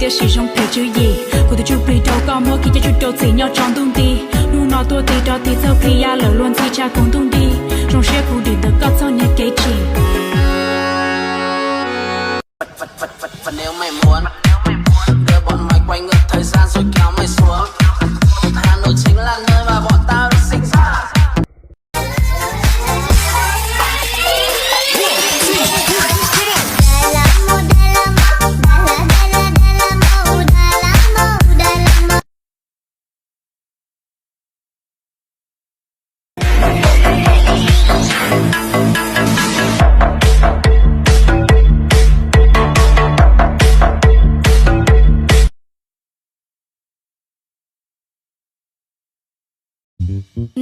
Tiam sis zoo phem tswv yim, kuv tus ntsuj plig rau koj muab khi coj tsuj rau txim nyob tsaus ntuj nti. Hnub no tuaj tig rov tig txog plig ya lawm luag ntxhi tsa kuv ntuj nti. Zoo siab kuv dim ntawm koj txoj niag kev tsim.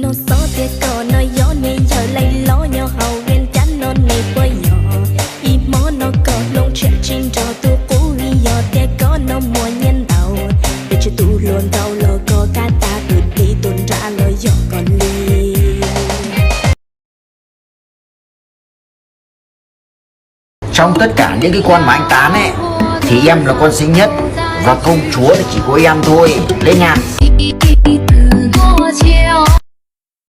Nug xov tias koj no yog nws yawg laij loj nyob hauv Vias Cas no nws puas yog. Ib hmo no koj hloov tshiab tsis nrog tus qub, yog tias koj no muaj nyiaj ntau, pes tsawg tus hluas nraug los koj kav tas, tus tij tus nra los yog koj li. Trong tất cả những cái con mà anh tán ấy, thì em là con xinh nhất và công chúa thì chỉ có em thôi đấy nha.